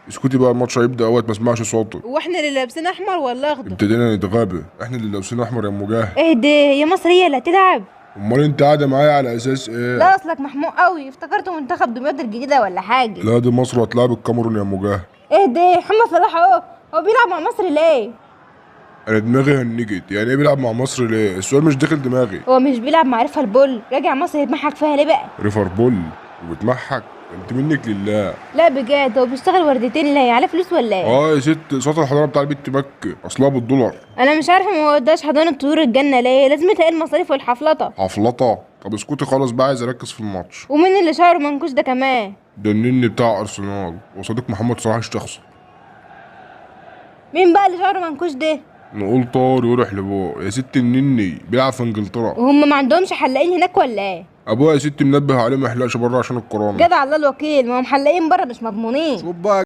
اسكتي بقى، الماتش هيبدا اهوت، ما اسمعش صوتك. هو احنا اللي لابسين احمر ولا اخضر؟ ابتدينا نتغابى، احنا اللي لابسين احمر يا مجاهد. اهدي، هي مصر هي اللي هتلعب؟ امال انت قاعدة معايا على اساس ايه؟ لا اصلك محموق قوي، افتكرته منتخب دمياط الجديدة ولا حاجة. لا دي مصر هتلعب الكاميرون يا مجاهد. اهدي، محمد صلاح اهو، هو بيلعب مع مصر ليه؟ انا دماغي هنجت، يعني ايه بيلعب مع مصر ليه؟ السؤال مش داخل دماغي. هو مش بيلعب مع ليفربول؟ راجع مصر يتمحك فيها ليه بقى؟ ليفربول وبتمحك؟ انت منك لله. لا بجد، هو بيشتغل وردتين ليه؟ على فلوس ولا ايه؟ اه يا ست، صوت الحضانة بتاع البت مكة اصلها بالدولار. انا مش عارفه ما وداش حضانة طيور الجنة ليه، لازمتها ايه المصاريف والحفلطه؟ حفلطه؟ طب اسكتي خالص بقى، عايز اركز في الماتش. ومين اللي شعره منكوش ده كمان؟ ده النني بتاع ارسنال وصديق محمد صلاح الشخصي. مين بقى اللي شعره منكوش ده؟ نقول طار يروح لبوه يا ست، النني بيلعب في انجلترا. وهم ما عندهمش حلاقين هناك ولا ايه؟ ابويا يا ست منبه عليه ما يحلقش بره عشان الكورونا. جدع الله الوكيل، ما هم حلاقين بره مش مضمونين. شوف بقى.